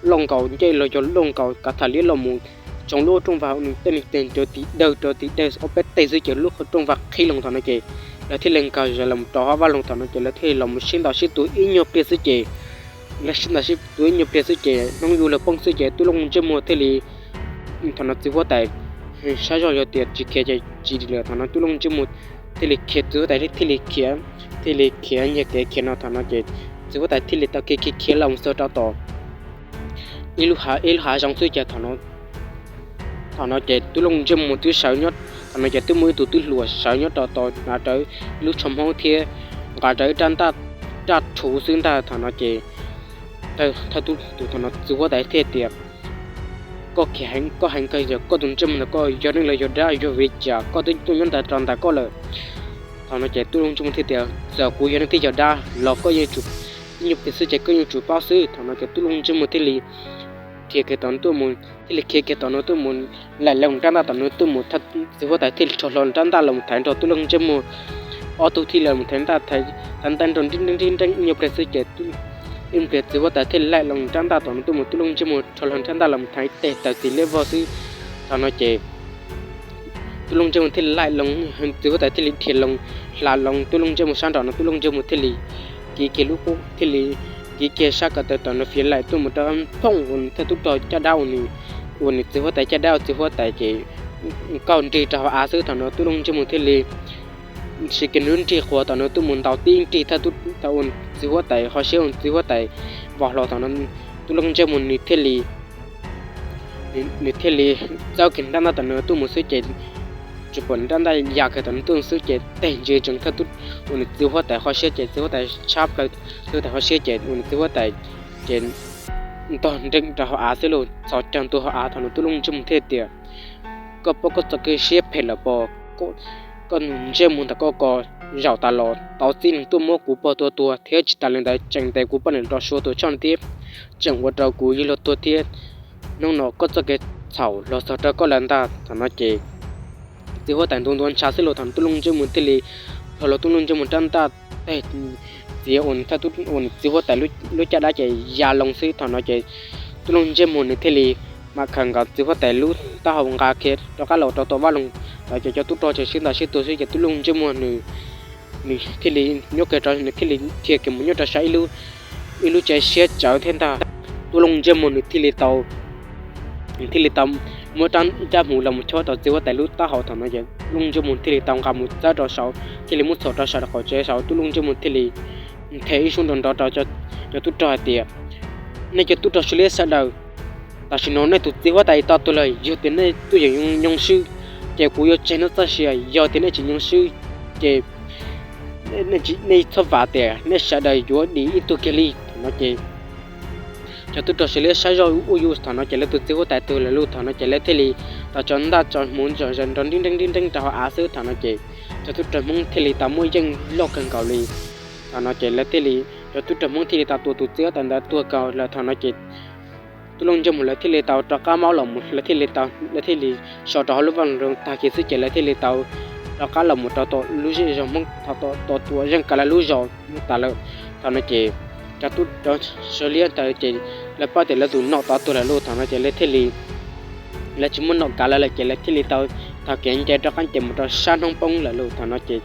lauj nkaus ncej los yog lauj nkaus kav tham liab los mus tsoo lub rooj vag, nws tej neeg teg rau tim dawg rau tim dawg ob peb teg xwb ces lub rooj vag qhib loo. Thaum no ces lawv thiaj li nkag zom zaws los rau hauv vaj loog. Thaum no ces lawv thiaj li los mus sib ntaus sib tua ib nyuag pliag xwb ces, lawv sib ntaus sib tua ib nyuag pliag xwb ces hnub yuav luag poob xwb ces Tub Looj Ntsej Muag thiaj li, thaum no txiv huab tais saib zoj yog tias tsis khiav ces tsis dim lawm. Thaum no Tub Looj Ntsej Muag thiaj li khiav, txiv huab tais thiaj li khiav, thiaj li khiav nyiag kev khiav no. Thaum no ces txiv huab tais thiaj li tau khiav khiav khiav los mus txog rau tom ib lub hav, ib lub hav zoov xwb ces thaum no ces Tub Looj Ntsej Muag twb sawv nyob, thaum no ces twb muaj ib tug tub hluas sawv nyob rau tom nqa rawv ib lub tsho hmoob thiab nqa rawv ib rab ntaj, raj rhuv xwb ntag. Thaum no ces thawj tub, thaum no txiv huab tais thiaj tias, Koj khiav heev, koj heev kawg, yog koj tus ntsej muag ntawd koj yog neeg los yog dab, yog vim li cas koj twb tuaj nyob ntawd rau ntawm koj lawm? Thaum no ces Tub Looj Ntsej Muag thiaj tias, Txawm kuv yog neeg thiab yog dab los koj yeej tsum, ib nyuag pliag xwb ces koj yeej tsum paub xwb. Thaum no ces Tub Looj Ntsej Muag thiaj li khiav kiag tom no tuaj mus, thiaj li khiav kiag tom no tuaj mus laim loo rab ntaj tom no tuaj mus. Txiv huab tais thiaj li rho hlo rab ntaj los mus thaiv nrog Tub Looj Ntsej Muag, ob tug thiaj li los thaiv ntaj, thaiv ntaj nrog nrib nreeb nrib nreeb ib nyuag pliag xwb ces, ib pliag txiv huab tais thiaj li laim loo rab ntaj tom no tuaj mus, Tub Looj Ntsej Muag rho hlo rab ntaj los mus thaiv teg tawm txiv liab vog xwb. Thaum no ces Tub Looj Ntsej Muag thiaj li laim loo, txiv huab tais thiaj li dhia loo, hla loo Tub Looj Ntsej Muag sab nraum no, Tub Looj Ntsej Muag thiaj li kiv kiag lub qub, thiaj li kiv kiag sab ko taw tom no fiav laim tuaj mus rau phooj ua nws thawj tub rog caj dab, ua nws txiv huab tais caj dab, ua txiv huab tais ces kauj nrig rau hauv av xwb. Thaum no Tub Looj Ntsej Muag thiaj li siv kiag nws lub nrig quas tom no tuaj mus ntaus tib nrig thawj tub, ua txiv huab tais ho siab, ua txiv huab tais vos hlo. Thaum no Tub Looj Ntsej Muag nws thiaj li, nws thiaj li txawb kiag rab ntaj tom no tuaj mus xwb ces, tsuas pom rab ntaj ya kiag tom no tuaj xwb ces teg ntsia ntsees thawj tub, ua nws txiv huab tais ho siab ces txiv huab tais tshab plaws, txiv huab tais ho siab ces ua nws txiv huab tais ces ntog nrees rau hauv av xwb los txhos caug ntua hauv av. Thaum no Tub Looj Ntsej Muag thiaj tias, Koj paub koj txoj kev siab phem lawm pob? Koj ntsej muag ntawm koj ko zaum tas los tau txib neeg tuaj muab kuv pog tua tuag thiab tsis tas li ntawd tseem ntes kuv poj niam rau suav tuag tshaj thiab, tseem ua rau kuv yawg luag tuag thiab. Hnub no koj txoj kev txhaum los txog rau koj lawm ntag. Thaum no ces txiv huab tais ntuav ntuav ntshav xwb los thaum no Tub Looj Ntsej Muag thiaj li rho los Tub Looj Ntsej Muag rab ntaj teg txiav ua nws thawj tub, ua nws txiv huab tais lub caj dab ces ya loo xwb. Thaum no ces Tub Looj Ntsej Muag nws thiaj li mam khaws nkaus txiv huab tais lub taub hau nqa kiag rov qab los rau tom vaj loog. Thaum ces cov tub rog tseem sib ntaus sib tua xwb ces Tub Looj Ntsej Muag nws, nws thiaj li nyob kiag rau, nws thiaj li dhia kiag mus nyob rau sab ib lub, ib lub tsev siab tsawv thiab ntag. Tub Looj Ntsej Muag nws thiaj li tau, nws thiaj li tau muab rab ntaj hmuv los mus chob rau txiv huab tais lub taub hau. Thaum no ces Tub Looj Ntsej Muag thiaj li tau nqa mus txawb rau saud, thiaj li muab txhom rau saum qaum tsev saud. Tub Looj Ntsej Muag thiaj li nthe ib suab nrov nrov rau cov tub rog hais tias, Nej cov tub rog Suav liab sawv daws, tam sim no nej tus txiv huab tais tau tuag lawm, yog tias nej tuaj yeem nyoo swb ces kuv yuav tseg nej txoj sia, yog tias nej tsis nyoo swb ces nej txhob vam tias nej sawv daws yuav dim ib tug kiag li. Thaum no ces cov tub rog Suav liab saib zoj ua yus, thaum no ces lawv tus txiv huab tais tuag lawm lauj. Thaum no ces lawv thiaj li tau tso ntaj tso hmuv zom zaws nrov nrib nreeb nrib nreeb rau hauv av xwb. Thaum no ces cov tub rog Hmoob thiaj li tau muaj yeej loj kawg nkaus li. Thaum no ces lawv thiaj li, cov tub rog Hmoob thiaj li tau tua tus txiv huab tais ntawd tuag kiag lawm. Thaum no ces Tub Looj Ntsej Muag lawv thiaj li tau rov qab maub los mus, lawv thiaj li tau, lawv thiaj li so rau hauv lub vaj loog tag kis xwb ces lawv thiaj li tau rov qab los mus rau tom lub zej zog Hmoob, tom, tom, tom tuam zeej kav lawv lub zos tas lawm. Thaum no ces cov tub, cov sawv liab ntawd ces lawv paub tias lawv tus nom tod tuag lawm lauj. Thaum no ces lawv thiaj li, lawv tsis muaj nom kav lawv lawm ces lawv thiaj li tau thov kev nce rov qab nce mus rau sab hnub poob lawm lauj. Thaum no ces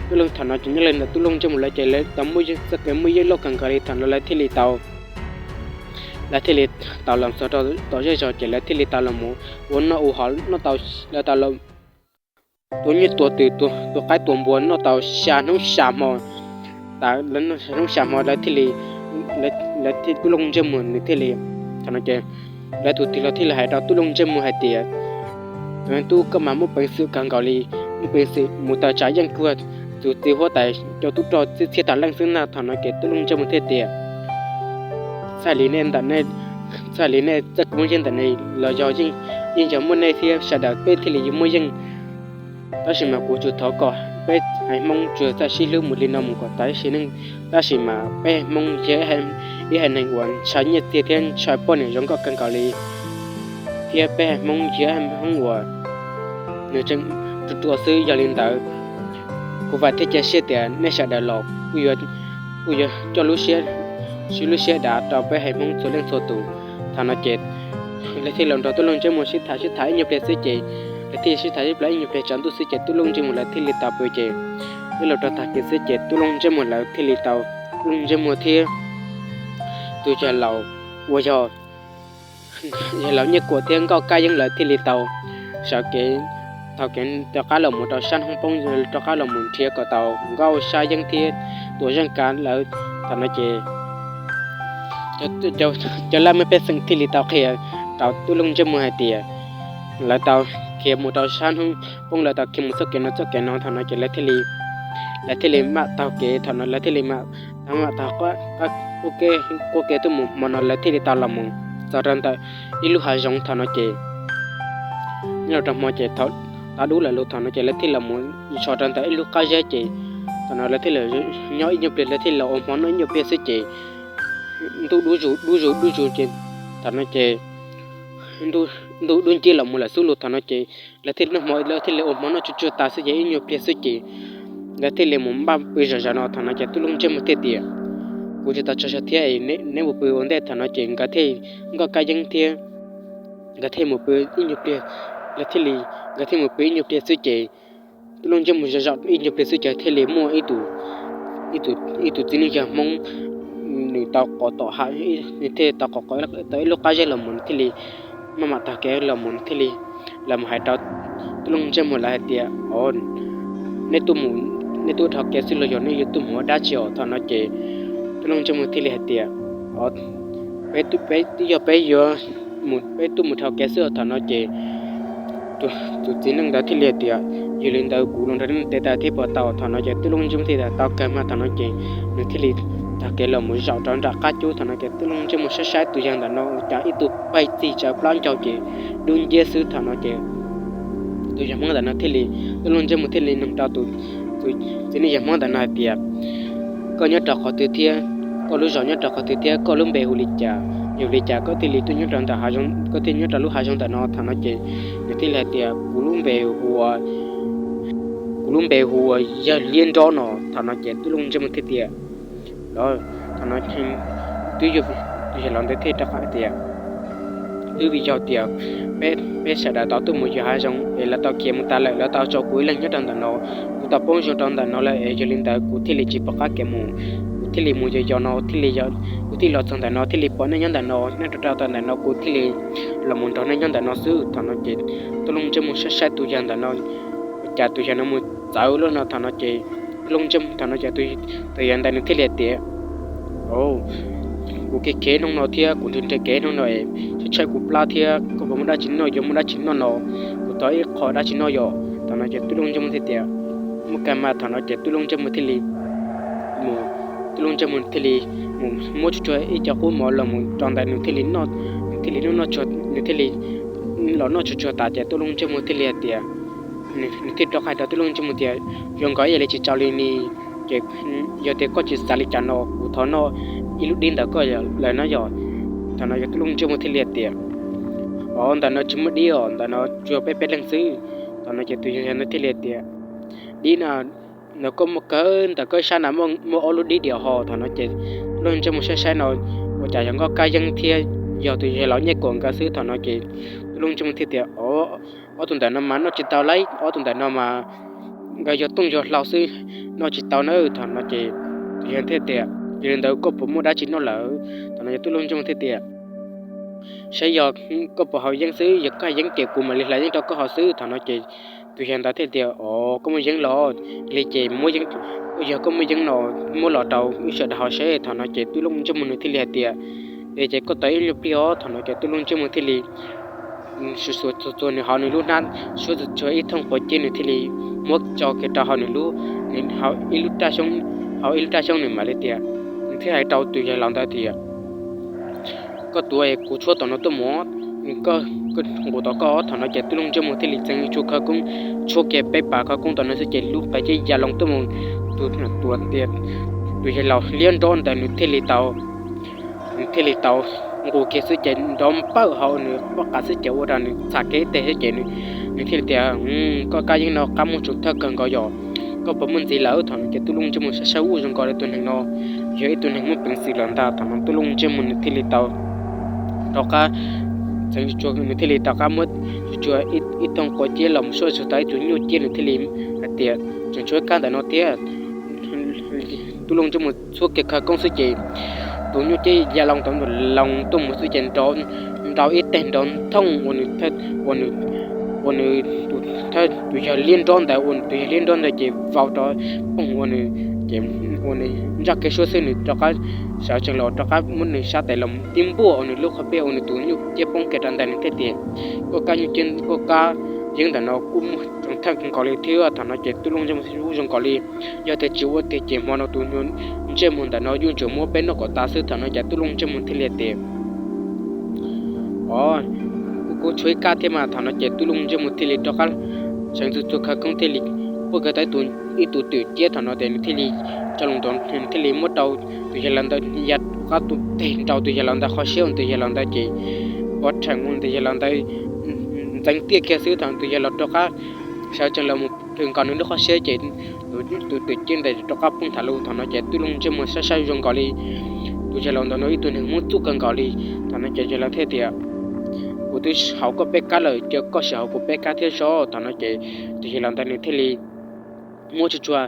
tub looj, thaum no ces nyob li ntawm Tub Looj Ntsej Muag lawv ces lawv tau muaj yeej, txoj kev muaj yeej loj kawg nkaus li. Thaum no lawv thiaj li tau, lawv thiaj li tau los txog rau tom zej zog ces lawv thiaj li tau los ua noj ua haus noj tau, lawv tau los tua nyuj tua twm, tua qaib tua npua noj tau xya hnub xya hmo. Tas lawv noj xya hnub xya hmo lawv thiaj li, lawv, lawv thiaj, Tub Looj Ntsej Muag nws thiaj li, thaum no ces lawv tus tij laug thiaj li hais rau Tub Looj Ntsej Muag hais tias, tus tub, koj mas muaj peev xwm kawg nkaus li, muaj peev xwm mus tawm tsam yeej kuag tus txiv huab tais cov tub rog txhiab txhiab tag leej xwb na. Thaum no ces Tub Looj Ntsej Muag thiaj tias, txhaj li nej ntawm nej, txhaj li nej txoj kev muaj yeej ntawm nej los yog yeej, yeej yog muaj nej thiab sawv daws peb thiaj li yuav muaj yeej. Tab sis mas kuv tsuas thov kom peb haiv Hmoob tsuas txawj sib hlub mus li no mus kom tas sim neej. Tab sis mas peb haiv Hmoob yog ib haiv neeg uas ntshai nyiaj txiag thiab ntshai poj niam zoo nkauj kawg nkaus li, thiab peb haiv Hmoob yog ib haiv Hmoob uas nws tseem ruam ruam xwb. Yog li ntawd, kuv vam thiab cia siab tias nej sawv daws los kuj yuav, kuj yuav coj lub siab, sib lub siab dav rau peb haiv Hmoob txhua leej txhua tus. Thaum no ces lawv thiaj los nrog Tub Looj Ntsej Muag sib tham sib tham ib nyuag pliag xwb ces, lawv thiaj sib tham sib tham ib nyuag pliag tsaus ntuj xwb ces Tub Looj Ntsej Muag lawv thiaj li tau pw ces, twb los rau tag kis xwb ces Tub Looj Ntsej Muag lawv thiaj li tau, Tub Looj Ntsej Muag thiab tus yawg laus uas yog yawg laus Nyiaj Kuam thiab Nkauj Kab Yeeb lawv thiaj li tau sawv kev, thaum kev rov qab los mus rau sab hnub poob, rov qab los mus nrhiav kom tau Nkauj Sab Yeeb thiab Tuam Zeej Kav lawv. Thaum no ces cov laj mej pej xeem thiaj li tau qhia rau Tub Looj Ntsej Muag hais tias lawv tau khiav mus rau sab hnub poob, lawv tau khiav mus txoj kev no txoj kev no. Thaum no ces lawv thiaj li, lawv thiaj li mam taug kev, thaum no lawv thiaj li mam, mam taug quab kev tuaj mus hmo no lawv thiaj li tau los mus txog rau ntawm ib lub hav zoov. Thaum no ces nyob rau hmo ces thaum tav dub lawm lauj, thaum no ces lawv thiaj los mus so rau ntawm ib lub qab zeb ces thaum no lawv thiaj li nyob ib nyuag pliag, lawv thiaj los ua hmo noj ib nyuag pliag xwb ces ntuj dub zus dub zus dub zus ces thaum no ces ntuj dub nciab los mus lawm xwb lauj. Thaum no ces lawv thiaj noj hmo, lawv thiaj li ua hmo noj tsuag tsuag tas xwb ces ib nyuag pliag xwb ces lawv thiaj li mus npaj pw zom zaws no. Thaum no ces Tub Looj Ntsej Muag thiaj tias, kuv tsis tau tsaug zog thiab, neb mus pw ua ntej. Thaum no ces nkawd thiaj, Nkauj Kab Yeeb thiab nkawd thiaj mus pw ib nyuag pliag, lawv thiaj li, nkawd thiaj mus pw ib nyuag pliag xwb ces Tub Looj Ntsej Muag zom zaws ib nyuag pliag xwb ces thiaj li muaj ib tug, ib tug txiv neej yawg Hmoob, nws tau qos tom hav, nws thiaj tau qos tau ib lub qab zeb los mus, nws thiaj li maj mam taug kev los mus, nws thiaj li los mus hais rau Tub Looj Ntsej Muag lawv hais tias, o, nej tuaj, nej tuaj dhau kev xwb los yog nej yuav tuaj mus ua dab tsi os? Thaum no ces Tub Looj Ntsej Muag thiaj li hais tias, peb, peb yog peb yuav mus, peb tuaj mus dhau kev xwb os. Thaum no ces tus txiv neej ntawd thiaj li hais tias, yog li ntawd kuv los nrog nej tes taw thiab puas tau? Thaum no ces Tub Looj Ntsej Muag thiaj tias, tau kawg mas. Thaum no ces nws thiaj li taug kev los mus zaum rau nram qab cub. Thaum no ces Tub Looj Ntsej Muag saib saib tus yawg ntawm no cas ib tug pais txig tsawv plab ncau ces dub nciab xwb. Thaum no ces tus yawg Hmoob ntawm no thiaj li, Tub Looj Ntsej Muag thiaj li nug rau tus txiv neej yawg Hmoob ntawm no hais tias, koj nyob rau qhov twg thiab koj lub zos nyob rau qhov twg thiab koj lub npe hu li cas? Yog li cas koj thiaj li tuaj nyob rau ntawm hav zoov, koj thiaj nyob rau lub hav zoov ntawm no? Thaum no ces nws thiaj li hais tias, kuv lub npe hu ua, kuv lub npe hu ua Yawg Liab Nrob no. Thaum no ces Tub Looj Ntsej Muag thiaj tias, los thaum no twb yog, tus yawg laus ntawd thiaj rov qab tias, twb vim yog tias peb, peb sawv daws tau tuaj mus yos hav zoov es lawv tau khiav mus tas lawm, lawv tau tso kuv ib leeg nyob rau ntawm no, kuv tau poob zoo rau ntawm no lawm es yog li ntawd kuv thiaj li tsis pom qab kev mus, kuv thiaj li mus yos yos no thiaj li, kuv thiaj los txog ntawm no thiaj li pom nej nyob ntawm no, nej rau rau tau ntawm no kuv thiaj li los mus nrog nej nyob ntawm no xwb. Thaum no ces Tub Looj Ntsej Muag saib saib tus yawg ntawm no, cas tus yawg no mus txawv lawm no. Thaum no ces Tub Looj Ntsej Muag, thaum no ces tus yawg ntawd nws thiaj li hais tias, o, kuv khiav khiav hnub no thiab kuv nrhiav nrhiav kev hnub no es tshaib tshaib kuv plab thiab, koj puas muaj dab tsi noj, yuav muaj dab tsi noj no, kuv thov ib qho dab tsi noj yom. Thaum no ces Tub Looj Ntsej Muag thiaj tias, muaj kawg mas. Thaum no ces Tub Looj Ntsej Muag thiaj li mus, Tub Looj Ntsej Muag thiaj li mus muab tsuag tsuag ib co qub mov los mus rau ntawd, nws thiaj li noj, nws thiaj li noj, nws thiaj li los noj tsuag tsuag tas ces Tub Looj Ntsej Muag thiaj li hais tias, nws thiaj rov qab hais rau Tub Looj Ntsej Muag tias, zoo nkaus ib yam li tsis txaus li ni, ces yog tias koj tsis xav li cas no kuv thov noj ib lub dib ntawm koj lawm na yom. Thaum no ces tub Looj Ntsej Muag thiaj li hais tias, Ov, ntawm no tsis muaj dib os, ntawm no tsuas peb peb leeg xwb. Thaum no ces tus yawg ntawd thiaj li hais tias, Dib na, ntawm koj muaj kawg ntawm koj sab na muaj ob lub dib diam ho. Thaum no ces tub Looj Ntsej Muag saib saib no, ua cas yog Nkauj Kab Yeeb thiab yog tus yawg laus Nyiaj Kuam nkawd xwb. Thaum no ces tub Looj Ntsej Muag thiaj tias, Ov, ob tug ntawm no mas noj tsis tau lauj, ob tug ntawm no mas nkawd yog tooj yog hlau xwb, noj tsis tau na. Thaum no ces tus yawg thiaj tias, Yog li ntawd koj puas muaj dab tsi noj lawm? Thaum no ces tub Looj Ntsej Muag thiaj tias, Saib yog koj puas haus yeeb xwb, yog koj haus yeeb ces kuv mam li hlais yeeb rau koj haus xwb. Thaum no ces tus yawg ntawd thiaj tias, Ov, koj muaj yeeb los? Yog li ces muab yeeb, yog koj muaj yeeb no muab los rau wb sawv daws haus seb. Thaum no ces tub Looj Ntsej Muag nws thiaj li hais tias, Yog li ces koj tos ib nyuag pliag os. Thaum no ces tub Looj Ntsej Muag thiaj li xuas xuas txuag txuag nws hauv nws lub hnab, suab txuag txuag ib thooj quav ciab nws thiaj li muab tso kiag rau hauv nws lub, nws hauv ib lub raj xyoob, hauv ib lub raj xyoob nws mam li tias, nws thiaj hais rau tus yawg laus ntawd tias, Koj tuav kuv tshuab tom no tuaj mus, koj nqus tom koj. Thaum no ces tub Looj Ntsej Muag thiaj li txeev tsuag khawv koob tshuab kiag peb pas khawv koob tom no xwb ces lub quav ciab ya loo tuaj mus, tus tuav tias, tus yawg laus liab nrob ntawd nws thiaj li tau nws thiaj li tau nqus kiag xwb ces nrov npawj hauv nws pob qa xwb ces ua rau nws txham kiag ib teg xwb ces nws thiaj li tias, Koj Kab Yeeb no qab muag tsoos thawj kawg nkaus yog, koj puas muaj ntxiv lawm? Thaum no ces tub Looj Ntsej Muag saib saib ua zoo nkaus li tus neeg no yog ib tug neeg muaj peev xwm lawm ntag. Thaum no tub Looj Ntsej Muag nws thiaj li tau rov qab, txeev tsuag, nws thiaj li rov qab muab tsuag ib thooj quav ciab los mus suab tsuag tau ib tug nyuj ciab, nws thiaj li hais tias, Tseem tshuav kab ntawm no thiab. Tub Looj Ntsej Muag txhuab kiag khawv koob xwb ces tus nyuj ciab ya loo tau loo tuaj mus xwb ces nrov ib teg nrov nthooj ua nws, ua nws tus yawg liab nrob ntawd, ua nws tus yawg liab nrob ntawd ces vau rov poog ua nws, ces ua nws ntsaj kiag suab xwb nws rov qab sawv tsees los rov qab muab nws sab tes los tib npuaj ua nws lub qhov peb ua nws tus nyuj ciab poob kiag rau ntawd. Nws thiaj tias, Koj Kab Yeeb, koj Kab Yeeb ntawm no kuj muag tsoos thawj nkaus li thiab. Thaum no ces tub Looj Ntsej Muag ua zoo nkaus li yog tias tsis ua tiag ces hmo no tus Ntsej Muag ntawm no yuav tsum muab peb noj kom tas xwb. Thaum no ces tub Looj Ntsej Muag thiaj li tias, Ov, kuj tshuav ib kab thiab mas. Thaum no ces tub Looj Ntsej Muag thiaj li rov qab txeev txuag txuag khawv koob thiaj li puag kiag tau ib tug twm ciab. Thaum no ces nws thiaj li tso loo tau, nws thiaj li muab rau tus yawg laus ntawd ya rov qab tus teg nrau tus yawg laus ntawd qhov siab ua tus yawg laus ntawd ces pov rhees ua tus yawg laus ntawd ntxeev tiaj kiag xwb. Thaum tus yawg laus rov qab sawv tsees los mus nkaus nws lub qhov siab ces tus twm ciab ntawd rov qab poob tham lus. Thaum no ces tub Looj Ntsej Muag saib saib zoo nkaus li tus yawg laus ntawd no ib tug neeg muaj txuj kawg nkaus li. Thaum no ces yawg laus thiaj tias, Kuv twb haus koj peb kab lawm ces koj sim haus kuv peb kab thiab seb. Thaum no ces tus yawg laus ntawd nws thiaj li muab tsuag tsuag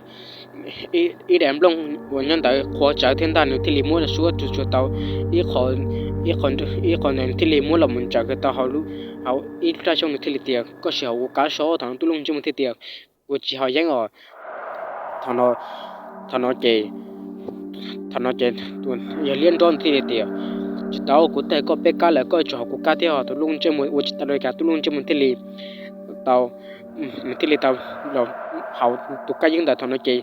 ib daim nplooj uas nyob ntawd qhuav tsawv thiab ntag, nws thiaj li muab suab tsuag tsuag tau ib qho ntawd thiaj li muab los mus ntsaws kiag tau hauv ib lub raj xyoob. Nws thiaj li tias, Koj sim haus kuv kab seb. Thaum no tub Looj Ntsej Muag thiaj tias, Kuv tsis haus yeeb os. Thaum no, thaum no ces, thaum no ces yawg liab nrob thiaj li tias, Tsis tau, kuv twb hais koj peb kab lawm koj tsuas haus kuv kab thiab. Tub Looj Ntsej Muag ua tsis tau li cas, tub Looj Ntsej Muag thiaj li tau, nws thiaj li tau los haus tus kab yeeb ntawd. Thaum no ces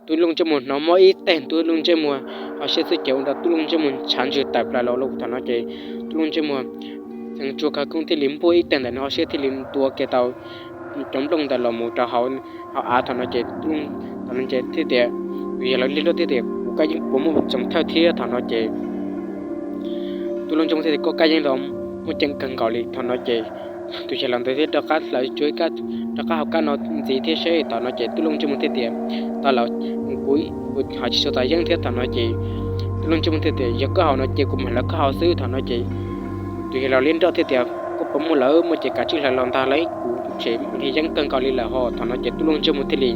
tub Looj Ntsej Muag hnov mob ib teg tub Looj Ntsej Muag qhov siab xwb ces ua rau tub Looj Ntsej Muag ntshav ntswg tawm plaws los lawm. Thaum no ces tub Looj Ntsej Muag txeev tsuag khawv koob thiaj li npuaj ib teg ntawm nws qhov siab thiaj li ntua kiag tau cov nplooj ntawd los mus rau hauv av. Thaum no ces, thaum no ces thiaj tias, Tus yawg laus liab nrob thiaj tias, Kuv kab yeeb puas muaj tsoos thawj thiab? Thaum no ces tub Looj Ntsej Muag thiaj tias, Koj kab yeeb los muaj ceem kawg nkaus li. Thaum no ces tus yawg laus ntawd thiaj rov qab hlawv tsuag, rov qab haus kab no ntxiv thiab seb. Thaum no ces tub Looj Ntsej Muag thiaj tias, Tau lawm, kuv hais tsis tshua tau yeeb thiab. Thaum no ces tub Looj Ntsej Muag thiaj tias, Yog koj haus no ces kuv mam hlawv koj haus xwb. Thaum no ces tus yawg laus liab nrob thiaj tias, Koj puas muaj lawm? Muaj ces kav tsij hlawv los ntag lauj, kuv tseem nqhis yeeb kawg nkaus li lawm ho. Thaum no ces tub Looj Ntsej Muag thiaj li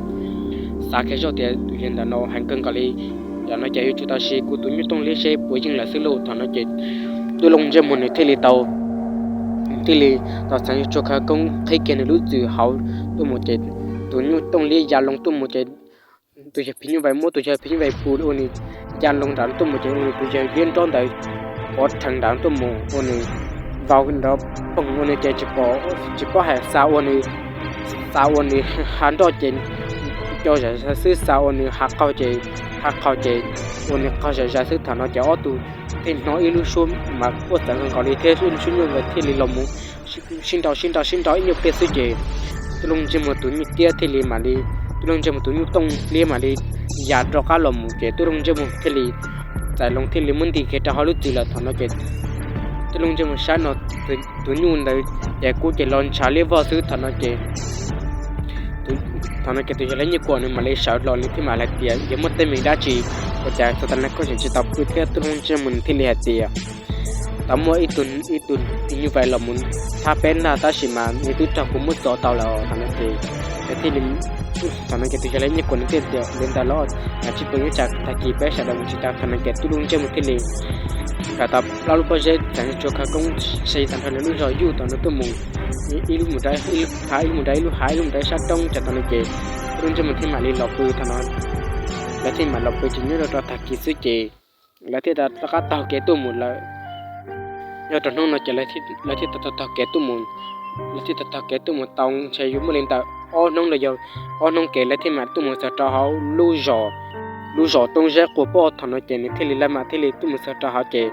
xav kiag zoj tias tus yawg ntawm no heev kawg nkaus li, yog no ces yuav tsum tau siv kuv tus nyuj tooj liab seb puas yeej lawm xwb lauj. Thaum no ces tub Looj Ntsej Muag nws thiaj li tau, thiaj li tau txeev tsuag khawv koob qhib kiag nws lub txwm hauv tuaj mus ces tus nyuj tooj liab ya loo tuaj mus ces tus yawg phim nyuj vais muab tus yawg phim nyuj vais pus ua nws ya loo nram tuaj mus ces ua nws tus yawg liab nrob ntawd pov rhees nram tuaj mus ua nws vau nrov poog ua nws ces tsis pom, tsis paub hais xa ua nws, xa ua nws hav nroj ces co zam zaws xwb, xa ua nws hav qaug ces, hav qaug ces ua nws qaug zam zaws xwb. Thaum no ces ob tug thiaj hnov ib lub suab mas quaj txawv kawg nkaus li thiab ib lub suab nyuaj nkawd thiaj li los mus sib nrau sib nrau sib nrau ib nyuag pliag xwb ces tub Looj Ntsej Muag tus nyuj tiab thiaj li mam li, tub Looj Ntsej Muag tus nyuj tooj liab mam li ya rov qab los mus ces tub Looj Ntsej Muag thiaj li txais loo thiaj li muab nti kiag rau hauv lub txwm lawm. Thaum no ces Tub Looj Ntsej Muag saib no tus nyuj ntawd ces kub ces los ntshav liab vog xwb. Thaum no ces thaum no ces tus yawg Leej Nyiaj Kuam nws mam li sawv los nws thiaj mam hais tias yog muaj teeb meem dab tsi ua cas txog tav no koj tseem tsis tau pw thiab. Tub Looj Ntsej Muag nws thiaj li hais tias tau muaj ib tug ib tug phim nyuj vais los mus thab peb ntag, tab sis mas nws twb raug kuv muab txov tau lawm. Thaum no ces thiaj li thaum no ces tus yawg Leej Nyiaj Kuam nws thiaj tias li ntawd los, tsis pw nyob tsam tag kis peb sawv daws mus tsis tau. Thaum no ces Tub Looj Ntsej Muag thiaj li nqa tau plaub lub pob zeb txeev tsuag khawv koob sai tag nrho lawv lub zos yuj thaum no tuaj mus, ib lub mus rau ib lub hav, ib lub mus rau ib lub hav, ib lub mus rau ib sab roob. Thaum no ces Tub Looj Ntsej Muag thiaj mam li los pw thaum no, lawv thiaj mam los pw ces nyob rau tag kis xwb ces lawv thiaj rov qab taug kev tuaj mus lawm. Nyob rau hnub no ces lawv thiaj taug taug kev tuaj mus, lawv thiaj taug taug kev tuaj mus tau ntshe yuav muaj li ntawm ob hnub los yog ob hnub kev lawv thiaj mam tuaj mus txog rau hauv lub zos, lub zos Roob Zeb Quas Poj. Thaum no ces nws thiaj li lawv mam thiaj li tuaj mus txog rau hauv ces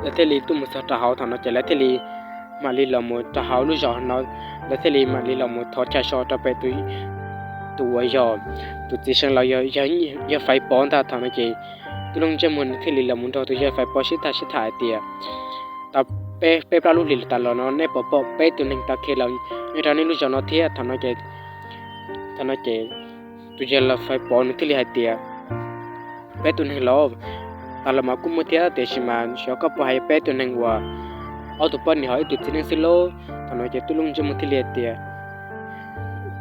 lawv thiaj li tuaj mus txog rau hauv. Thaum no ces lawv thiaj li mam li los mus rau hauv lub zos no, lawv thiaj li mam li los mus thov chaw so rau pem tus uas yog tus txiv seev los yog yawg Faiv Pov ntag. Thaum no ces Tub Looj Ntsej Muag nws thiaj li los mus nrog tus yawg Faiv Pov sib tham sib tham hais tias tau peb plaub lub hlis tas los no nej puas pom peb tus neeg tau khiav los nyob rau nej lub zos no thiab? Thaum no ces tus yawg Faiv Pov nws thiaj li hais tias peb tus neeg los tas los mas kuj muaj thiab, tiam sis mas xyov koj puas hais peb tus neeg uas ob tug poj niam ho ib tug txiv neej xwb lauj? Thaum no ces Tub Looj Ntsej Muag thiaj li hais tias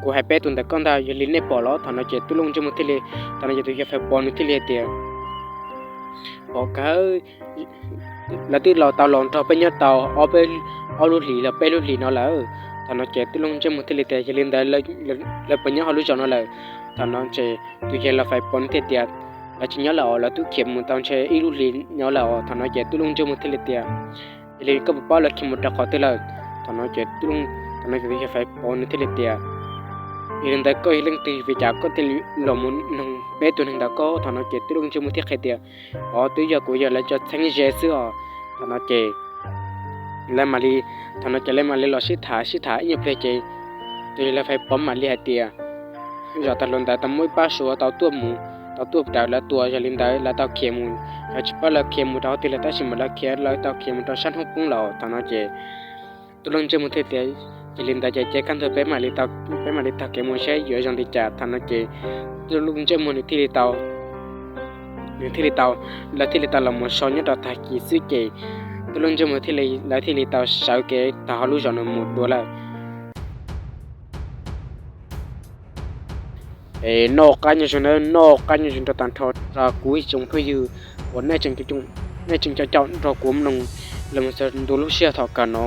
kuv hais peb tus ntawm koj ntag, yog li nej pom los? Thaum no ces Tub Looj Ntsej Muag thiaj li, thaum no ces tus yawg Faiv Pov nws thiaj li hais tias pom kawg, lawv twb los tau los nrog peb nyob tau ob lub hlis los peb lub hlis no lawm. Thaum no ces Tub Looj Ntsej Muag thiaj li tias yog li ntawd lawv puas nyob hauv lub zos no lawm? Thaum no ces tus yawg Faiv Pov nws thiaj tias lawv tsis nyob lawm os, lawv twb khiav mus tau ntshe ib lub hlis nyob lawm os. Thaum no ces Tub Looj Ntsej Muag thiaj li tias yog li koj puas paub lawv khiav mus rau qhov twg lawm? Thaum no ces Tub Looj, thaum no ces tus yawg Faiv Pov nws thiaj li tias yog li ntawd koj yog leej twg, vim li cas koj thiaj li los mus nug peb tus neeg ntawm koj? Thaum no ces Tub Looj Ntsej Muag thiaj qhia tias os, twb yog kuv yog lawv cov txheeb ze xwb os. Thaum no ces lawv mam li, thaum no ces lawv mam li los sib tham sib tham ib nyuag pliag ces tus yawg Faiv Pov mam li hais tias zos Tag Luas ntawd tau muaj ib pab Suav tau tuaj mus, tau tuaj raws lawv tua, yog li ntawd lawv tau khiav mus, lawv tsis paub lawv khiav mus rau qhov twg lawm, tab sis mas lawv khiav, lawv tau khiav mus rau sab hnub poob lawm. Thaum no ces Tub Looj Ntsej Muag thiaj tias yog li ntawd ces cia kaj ntug peb mam li taug kev mus saib yuav zoo li cas. Thaum no ces Tub Looj Ntsej Muag nws thiaj li tau, nws thiaj li tau, lawv thiaj li tau los mus so nyob rau tag kis xwb ces Tub Looj Ntsej Muag thiaj li, lawv thiaj li tau sawv kev taug hauv lub zos no mus dua lawm. Es noj qab nyob zoo nawb, noj qab nyob zoo rau tag nrho rau kuv ib tsoom phooj ywg uas nej tseem caum caum nrog kuv mloog los mus txog ntua lub sij hawm thaum kawg no.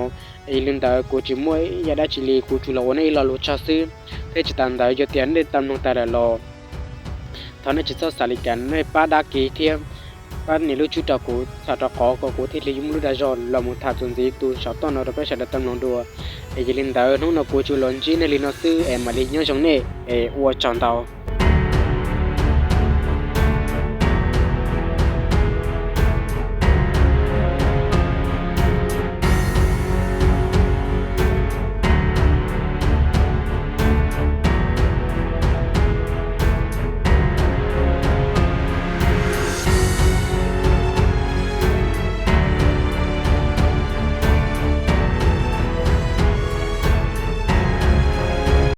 Es yog li ntawd kuv tsis muaj ib yam dab tsi li, kuv tsuas los ua nej ib lo lus tsaug xwb. Thiab tsis tas ntawd yog tias nej tau mloog tas lawm los thov nej tsis txhob xav li cas, nej pab dab kiv thiab pab nias lub tswb rau kuv, txhawm rau qhov kom kuv thiaj li yuav muaj lub dag zog los mus tham txuas ntxiv tus saum toj no rau peb sawv daws tau mloog dua. Es yog li ntawd hnub no kuv tsuas los ntsib nej li no xwb es mam li nyob zoo nej es ua tsaug ntau.